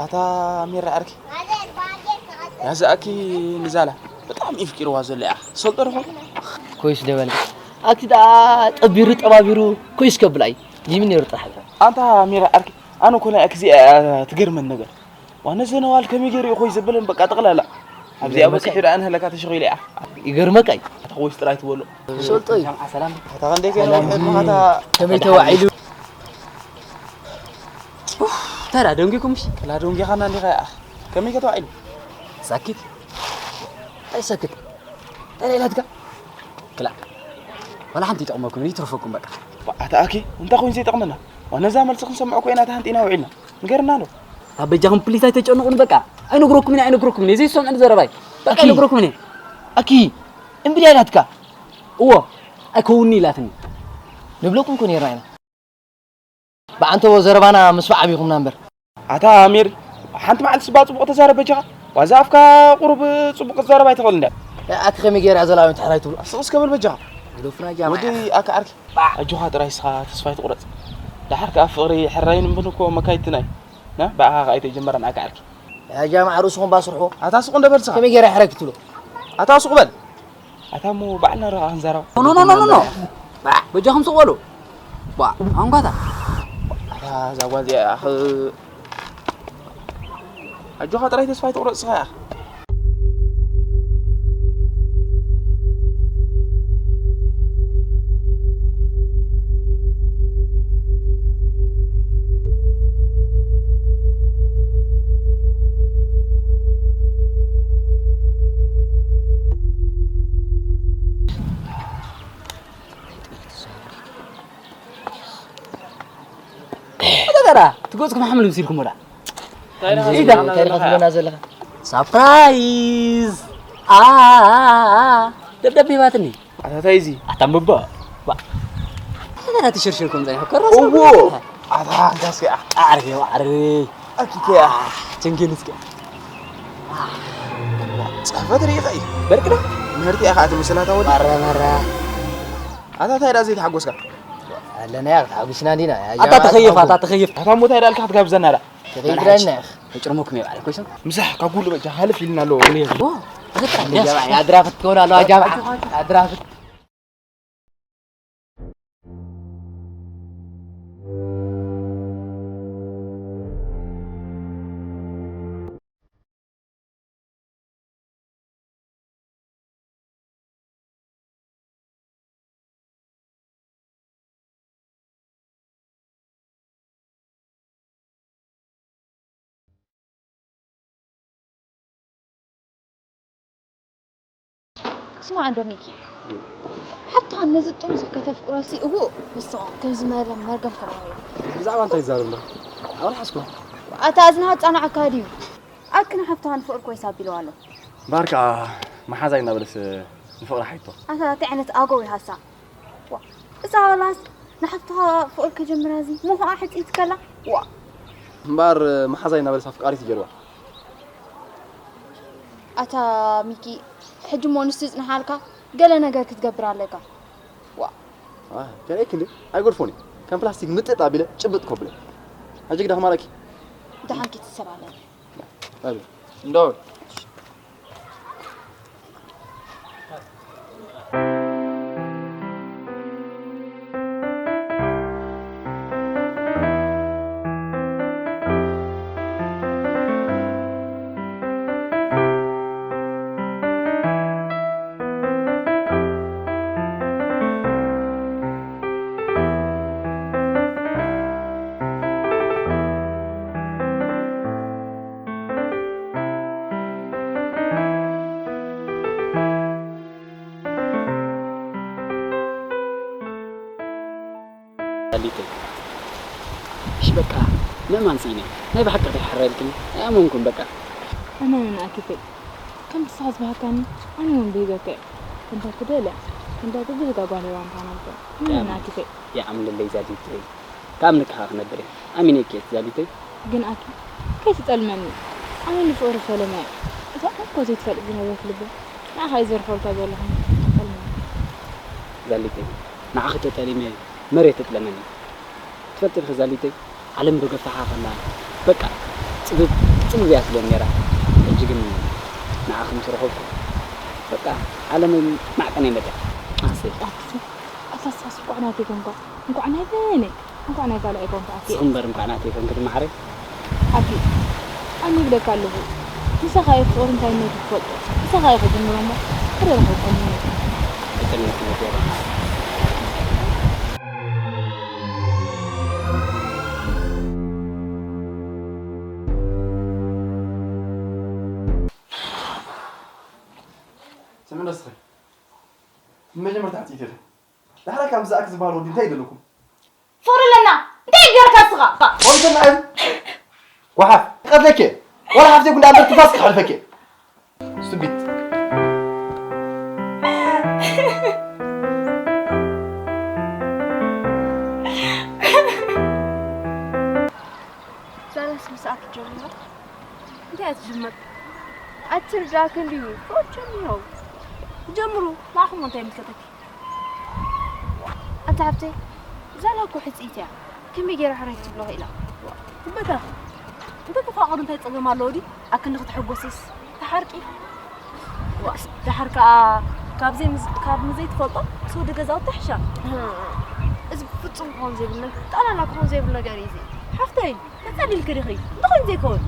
ኣታ ሜራ ዓርኪ። ያዝኣኪ ንዛላ። ብጣዕሚ እዩ ፍቂርዋ ዘሎ እያ። ሰልጦ ዶ ኾን? ኮይስ ደበል። ኣቲ ደኣ ጠቢሩ ጠባቢሩ ኮይስ ከብል ኣይ። ይምን ነይሩ ጥራሕ። ኣንታ ሚራ ዓርኪ፣ ኣነ እኮ ናይ ኣክዚ እያ ትገርመን ነገር። ዋነ ዘነዋል ከመይ ገይሩ እዩ ኮይስ ዘበለን በቃ ጠቕላላ። ኣብዚኣ በፂሑ ደኣ ንህለካ ተሸኺሉ እያ። ይገርመካ እዩ። ኣታ ኮይስ ጥራይ ትበሎ። ሰልጦ እዩ። ሰላም። ኣታ ክንደይ ከይነ ሰላም። ውሕድ መኻታ ከመይ ተዋዒሉ? ተራ ደንጊኩም ምሽ? ክላ ደንጊኻና እንዲኻ እያ። ከመይ ከተዋዒሉ? ሳኪት። እንታይ ሰክት? እንታይ ኢላትካ? ክላ። ዋላ ሓንቲ ይጠቕመኩም፣ ይትርፈኩም በቃ። ኣታ ኣኪ፣ እንታይ ኮይኑ ዘይጠቕመና? ዋና እዛ መልሲ ክንሰምዖ እኮ ኢና ተሃንጢና ውዒልና። ንገርና ኣሎ። ኣብ በጃኹም ፕሊስ ኣይተጨንቑን በቃ። ኣይነግረኩምን እየ፣ ኣይነግረኩምን እየ። ዘይሰምዕን ዘረባይ። በቃ ኣኪ። ኣይነግረኩምን እየ። ኣኪ፣ እምቢ ድያ ኢላትካ? እዎ፣ ኣይከውንኒ ኢላትኒ። ንብለኩም እኮ ነይርና ኢና። ብዓንተቦ ዘረባና ምስፋዕ ኣቢኹምና እምበር። ኣታ ሜሪ፣ ሓንቲ መዓልቲ ስባ ጽቡቕ ተዛረብ በጃኻ። ዋዛ ኣፍካ ቁሩብ ጽቡቕ ክትዛረብ ኣይትኽእል እንድያ። ኣቲ ከመይ ገይራ ዘላዊን ትሕራይ ትብሎ? ስቕ እስከ በል በጃኻ። ግደፉና ጃማ ወዲ ኢኻ። ኣካ ዓርኪ። ባዕ። ኣጆኻ ጥራይ እስኻ ተስፋ ኣይትቑረጽ። ደሓር ከኣ ፍቕሪ ሕራይን እምብን እኮ መካይድትና እዩ። ና፣ ብኣኻ ከኣ ኣይተጀመረን ኣካ ዓርኪ። ያ ጃማ ርእስኹም ባስርሑ። ኣታ ስቕ እንደ በል እስኻ። ከመይ ገይራ ሕራይ ክትብሎ? ኣታ ስቕ በል። ኣታ እሞ ባዕልና ርኣ ክንዛረባ። ኖ፣ ኖ፣ ኖ፣ ኖ፣ ኖ። ባዕ፣ በጃኹም ስቕ በሉ። ዋ፣ ኣንጓታ። ኣታ እዛ ጓል እዚኣ፣ ኣኽ-፣ ኣጆኻ ጥራይ ተስፋ ኣይትቑረጽ እስኻ ኢኻ። ኣታ ተራ፣ ትገጽኩም ሓምል ምሲልኩም ወላ። እንታይ ኢኻ ኢዳ። እንታይ ኢኻ ትብለና ዘለኻ? ሳፕራይዝ! ኣ፣ ደብዳቤ ባትኒ። ኣታ እንታይ እዚ? ኣታ ምባ። ዋ። ኣታ ትሽርሽር ከም ዛይ፣ ከራስ እዎ። ኣታ እንታይ እስኪ፣ ኣ። ዓርቢ፣ ዓርቢ። ኣኪ ከያ። ቸንጌን እስኪ። ጽሕፈት ርኢኻ እዩ። በርቅዳ? ምህርቲ ኢኻ እቲ ምስላታ ወዲ። መረ፣ መረ። ኣታ እንታይ ዳ ዘይተሓጎስካ? ኣለና ያ፣ ተሓጒስና እንዲና። ያ ኣታ ጀማዓ ተኸየፍ፣ ኣታ ተኸየፍ። ኣታ ሞታ ይዳልካ ክትጋብዘና ዳ? ተኸይድና መርሓ ኢና። ተጭርሙኩም እየ ባዕለ፣ ኮይስም? ምሳሕ ካብ ኩሉ በጃ ሃልፍ ኢልና ኣለዎ። ኦ፣ ያ ጀማዓ፣ ያ ድራፍት ትከውን ኣለዋ፣ ጀማዓ። ያ ድራፍት። ስማዕ እንዶ ሚኪ፣ ሓብትኻ ነዚ ጥምዙ ከተፍቅሮሲ፣ እዎ፣ ንስኻ ከምዚ መለ መርገም ከማዊ። ብዛዕባ እንታይ ይዛረብ ኣሎ? ኣወልሓስኩ። ኣታ እዝንኻ ጻናዕካ ድዩ? ኣክን ሓብትኻ ንፍቕሪ ኮይስ ኣቢልዋ ኣሎ። ባርካ መሓዛይ እናበለስ ንፍቕሪ ሓይቶ። ኣታ እንታይ ዓይነት ኣጎው ይሃሳ? ዋ፣ እዛ ወላስ ንሓፍትኻ ፍቕሪ ከጀምራ እዚ ምኹዓ ሕጽይት ከላ? ዋ። እምበኣር መሓዛይ እናበለስ ኣፍቃሪት ይገርዋ። ኣታ ሚኪ፣ ሕጂ እሞ ንሱ ይጽንሓልካ፣ ገለ ነገር ክትገብር ኣለካ። ዋ። ዋ፣ ከርእየኪ እንዴ? ኣይጎድፎን እዩ። ከም ፕላስቲክ ምጥጥ ኣቢለ ጭብጥ ኮብለ። ሕጂ ግዳ ክማረኪ። ደሓንኪ ትሰብ ኣለኒ። ኣቤት። እንደው ዳሊተይ። እሺ በቃ፣ ምእማን ስኢነ። ናይ ብሓቂ ከይሓረልክኒ ኣይኣመንኩን በቃ። ኣነ ንኣኪተይ፣ ከምቲ ንስኻ ዝበሃካኒ ኣነ እውን ብሂገካ እየ። ክንዳኪ ደልያ፣ ክንዳኪ ብሂጋ ጓል ሄዋን ምዃና እኮ። ኣነ ንኣኪተይ። ይኣምለለይ ዛሊተይ። ክኣምነኪ ከኣ ክነብር እየ። ኣሚነኪ እየ ዛሊተይ። ግን ኣኪ፣ ከይትጠልመኒ። ኣነ ንፍቕሪ ፈለማ እየ። እታ እኮ ዘይትፈልጥ ዝነበርክ ልበይ፣ ንዓኻ እየ ዘርፈልካ ዘለኹ። ጠልመኒ። ዛሊተይ፣ ንዓኺ ተጠሊመ መሬት ትጥለመኒ። ትፈልጢ ዲኺ ዛሊተይ፣ ዓለም ዶ ገፋሓ ከላ፣ በቃ፣ ጽብብ፣ ጽብብ እያ ትብለኒ ነይራ። ሕጂ ግን ንዓኺ ምስ ረኸብኩ፣ በቃ ዓለመይ ማዕቀን ኣይመጸን። ኣሰይ። ኣቲ ኣታሳስ እንኳዕ ናተይ ኮንካ። እንኳዕ ናይ በይነይ። እንኳዕ ናይ ጓል ኣይኮንካ ኣቲ። ንስኺ እምበር እንኳዕ ናተይ ኮንኪ ድማ ማዓረይ። ኣቲ ኣነ ይብለካ ኣለኹ። ምሳኻ እየ ፍቕሪ እንታይነቱ ትፈልጦ። ምሳኻ እየ ክጅምሮ እሞ ክደረኹ ቀሚኒ። ይጠልመኪ ነገር። ስምዒ ንስኺ ብመጀመርታ ዓፂ ኢለ ዳሕራይ ካብ ዝኣክ ዝበሃል ወዲ እንታይ ይደለኩም? ፍቕሪ ኣለና እንታይ ገርካ ስኻ? ቆምተና እም ጓሓፍ ቀትለኬ ወላ ሓፍቴ ጉንዳ እምበር ትፋስ ክሓልፈኬ ስቱቢት ሰላሳ ሰዓት ጀምሮ እንታይ ትጅምር? ኣትርዳክ እንዲሁ ፎርቸም ነው ጀምሩ። ንዓኹም እንታይ ይምልከተኪ? ኣታ ሓብተይ እዛ ላኮ ሕፅይቲ እያ። ከመይ ገይራ ሕራይ ክትብሎ ክኢላ? ትበታ እንተ ተፋቐሩ እንታይ ፀገም ኣለዎ ድዩ? ኣክንዲ ክትሕጎስስ ተሓርቂ። ዋ፣ ደሓር ከኣ ካብ ዘይምዝ- ካብ ንዘይትፈልጦ ምስ ወዲ ገዛውቲ ትሕሻ። እዚ ብፍጹም ክኸውን ዘይብሉ ነገር፣ ጠቕላላ ክኸውን ዘይብሉ ነገር እዩ እዚ። ሓፍተይ፣ ተጸሊልኪ ዲኺ? እንተኾይኑ ዘይከውን።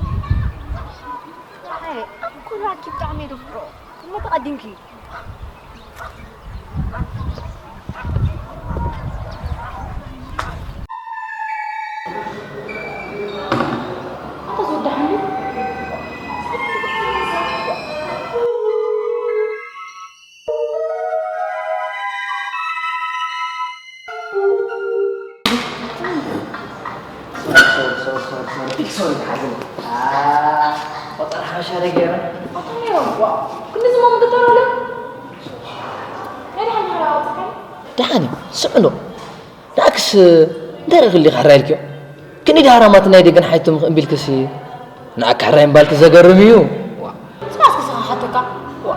ኣይ፣ ኣኩላኪ ብጣዕሚ የደፍሮ። እሞ ተቐዲምኪ። ቆጠር ሓበሻ ደገረ ክንዲ ዝሞም ክትረለ ናይ ደሓን ሓራ ኣውፅሓ ደሓን እዩ ስምዕዶ ንኣክስ እንታይ ርኢኽሊ ክሕራ ኢልክዮ ክንዲ ዳህራማት ናይ ደገን ሓይቶም እምቢልክሲ ንኣካ ሕራይ እምባልክ ዘገርም እዩ ስማስ ክስኻ ሓተካ ዋ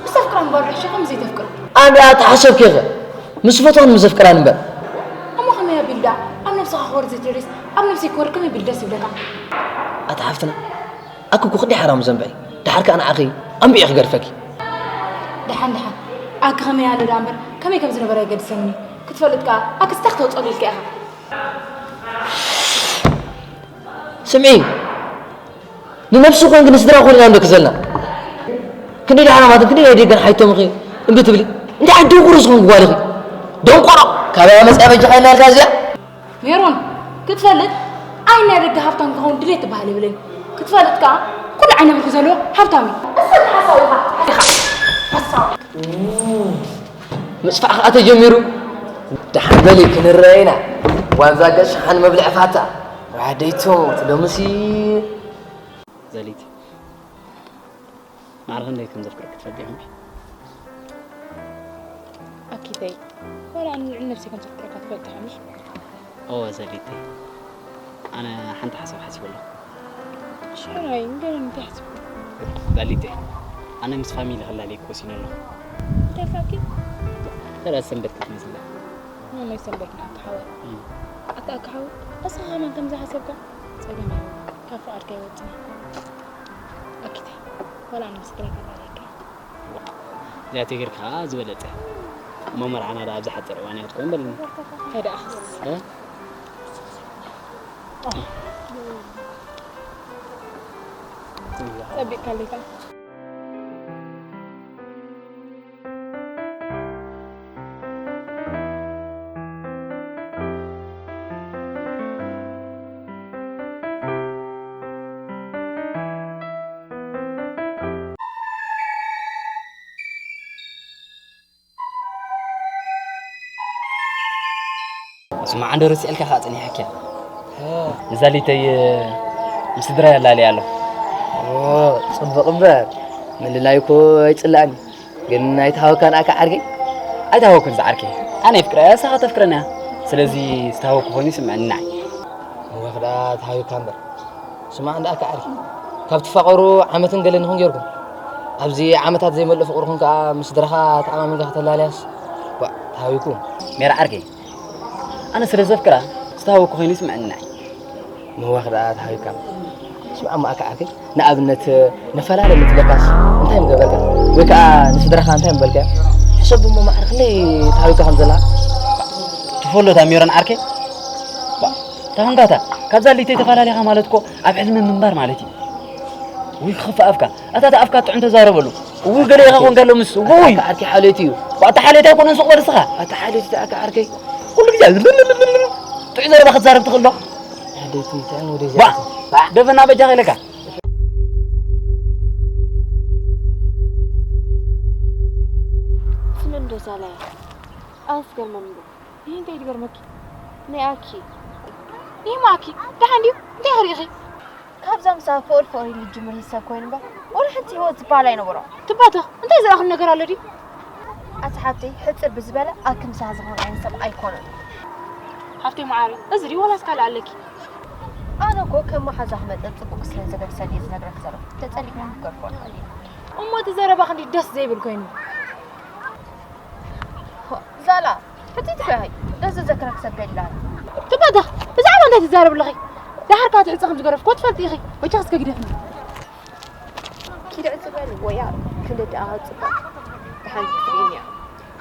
ምስ ተፍቅራ እምበር ርሕሸ ከም ዘይተፍቅር ኣንዳ ተሓሰብኪ ኢኸ ምስ ፈትዋን ምስ ዘፍቅራን እምበር እሞ ከመይ ኣቢል ደኣ ኣብ ነብስኻ ክወርድ ዘይትደልስ ኣብ ነብሰይ ክወርድ ከመይ ኣቢል ደስ ይብለካ ኣታ ሓፍትና ኣኩ እኮ ክንደይ ሓራም ዘንብዒ ደሓር ከኣ ንዓኺ ኣንቢዒ ክገድፈኪ ደሓን ደሓን ኣኪ ከመይ ኣለ ደኣ እምበር ከመይ ከም ዝነበረ የገድሰኒ ክትፈልጥ ከኣ ኣኪ ስታይ ክተውፀሉ ኢልካ ኢኻ ስምዒ ንነብሲ ኮንክ ንስድራ ኮን ኢና ንደክ ዘለና ክንደይ ደሓራማትን ክንደይ ናይ ደገን ሓይቶም ኢኺ እምቢ ትብሊ እንታይ ዓይነት ደንቆሮ ዝኾንክ ጓል ኢኺ ደንቆሮ ካበያ መፅያ በጃኻ ኢልና ኢልካ እዚኣ ሜሮን ክትፈልጥ ኣይ ናይ ደገ ሃብታም ክኸውን ድሌት ትበሃል የብለይን ክትፈልጥ ከኣ ኩሉ ዓይነት ምልኪ ዘለዎ ሃብታም እዩ እሰብ ሓሳዊ ኢኻ ኢኻ ሓሳዊ ምስፋሕ ከዓ ተጀሚሩ ደሓን በሊ ክንረአ ኢና ዋንዛ ገሽ ሓን መብልዕ ፋታ ዋደይቶ ትሎምሲ ዘሊት ማዕረ ክንደይ ከም ዘፍቅረኪ ትፈልጢ ኢኹም ኣኪተይ ዋላ ኣነ ልዕሊ ነብሰይ ከም ዘፍቅረካ ትፈልጢ ኢኻ ምሽ ኦ ዘሊተይ ኣነ ሓንቲ ሓሳብ ሓሲበ ኣለኹ ሽራይ ንገረኒ እንታይ ሓሲብካ ዘሊተይ ኣነ ምስ ፋሚሊ ክላለየኪ ወሲነ ኣለኹ እንታይ ኢልካኪ ተራ ሰንበት ክትመስለ ማማይ ሰንበት ንኣካ ሓወይ ኣታ ኣካ ሓወይ እስኻ ከማን ከምዚ ሓሰብካ ጸገም የብሉ ካብ ፍቓድካ ይወጽና ኣኪተይ ዋላ ኣነ ምስ ግራ ከላለየካ እዚኣ ተገይርካ ዝበለጸ እሞ መርዓና ደኣ ኣብ ዝሓጸረ እዋን እያ ክትከውን በልኒ እንታይ ደኣ ክስ እ? ጸቢቕካ ኣለካ ስማዕ እንዶ ረሲዐልካ ከዓ ፀኒሐኪያ ንዛሊተይ ምስ ስድራይ ኣላለየ ኣለኹ ፅቡቕ እምበር ምልላይ እኮ ኣይፅላእን ግን ኣይተሃወካን ኣካ ዓርከይ ኣይተሃወኩን ዝዓርከይ ኣነ የፍቅረ እያ ንስኻ ተፍቅረኒ እያ ስለዚ ዝተሃወኩ ኮይኑ ይስምዐኒ ንዓይ እወ ክዳ ተሃዊካ እምበር ስማዕ እንዳ ኣካ ዓርከይ ካብ ትፋቐሩ ዓመትን ገለን ይኹን ጌርኩም ኣብዚ ዓመታት ዘይመልእ ፍቕርኹም ከዓ ምስ ስድራኻ ተኣማሚንካ ከተላልያስ ዋእ ተሃዊኩም ሜራ ዓርከይ ኣነ ስለ ዘፍቅራ ዝተሃወኩ ኮይኑ ይስምዐኒ ንዓይ ምዋኽ ደኣ ተሃዊካ እምበር ስምዓ እሞ ኣካ ዓርከይ፣ ንኣብነት ንፈላለ ንትብለካስ እንታይ ምገበርካ? ወይ ከዓ ንስድራኻ እንታይ ምበልካ? ሕሰብ እሞ ማዕረ ክንደይ ተሃዊካ ከም ዘላ። ትፈሎ እታ ሜሮን ዓርከይ? ባ፣ እታ ክንዳታ፣ ካብዛ ሊተይ ተፈላለኻ ማለት እኮ ኣብ ሕልሚ ምንባር ማለት እዩ። ውይ ክኽፋእ ኣፍካ። ኣታ እታ ኣፍካ ጥዑም ተዛረበሉ። እውይ ገለ ኢኻ ኮንካ ኣሎ ምስ። ውይ ኣታ ዓርከይ ሓልዮት እዩ። ኣታ ሓልዮት ኣይኮነን ሱቕ በል እስኻ። ኣታ ሓልዮት እዩ ኣካ ዓርከይ። ኩሉ ግዜ ጥዑይ ዘረባ ክትዛረብ ትኽእል ዶ? ሓልዮት እዩ ጥዑም ወደ ባ፣ ደበና በጃ ኢለካ። ስለ እንዶ ዛላያ ኣስገርመኒ ዶ? ይህ እንታይ ትገርመኪ? ናይ ኣኪ። ይህ ማኪ ደሓን ድዩ? እንታይ ክርኢ ኢኺ? ካብዛ ምሳ ፍቕሪ ፍቕሪ ልጅምር ሂሰብ ኮይኑ እምበር ወላ ሓንቲ ህይወት ዝበሃል ኣይነበሮ። ትባተኽ እንታይ ዝረኣኽን ነገር ኣሎ ድዩ? ኣቲ ሓብተይ ሕጽር ብዝበለ ኣኪ ምሳኻ ዝኸውን ዓይነት ሰብ ኣይኮነን። ሓፍተይ መዓረይ፣ እዚ ድዩ ወላስ ካልእ ኣለኪ? ኣነ እኮ ከም መሓዛኺ መጠን ጽቡቕ ስለ ዝገድሰኒ እየ ዝነግረኪ ዘለኹ። ተጸሊእክኒ ክትገድፎ ንኽእል ኢና። እሞ እቲ ዘረባኺ እንዲ ደስ ዘይብል ኮይኑ። ዛላ፣ ሕጽይቲ ከ ሃይ፣ ደስ ዝዘክረኪ ሰብ ከ ኢላ። ትባታ፣ ብዛዕባ እንታይ ትዛረብ ኣለኺ? ደሓር ከኣ ትሕጺ ከም ዝገረፍክዎ ትፈልጢ ኢኺ። ወይጃ እስከ ግደፍኒ። ኪድ ዕጽ በል ወያ፣ ክንዲ ደኣ ጽቡቕ። ደሓን ክትርእይኒ እያ።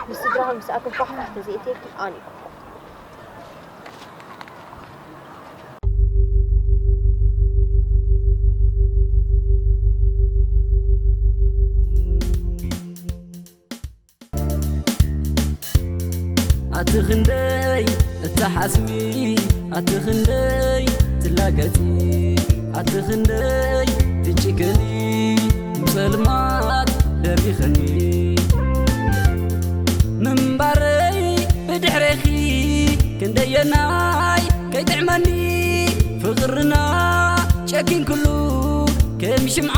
ምስ ስድራኺ ምስ ኣክል ፋሕፋሕ ተዘይእትየኪ ኣነ እኮ። ኣቲ ክንደይ እትሓስቢ፣ ኣቲ ክንደይ ትላገጺ፣ ኣቲ ክንደይ ትጭከኒ፣ ብጸልማት ደሪኸኒ። ምንባረይ ብድሕሬኺ ክንደየናይ ከይጥዕመኒ፣ ፍቕርና ጨኪንክሉ ከም ሽምዓ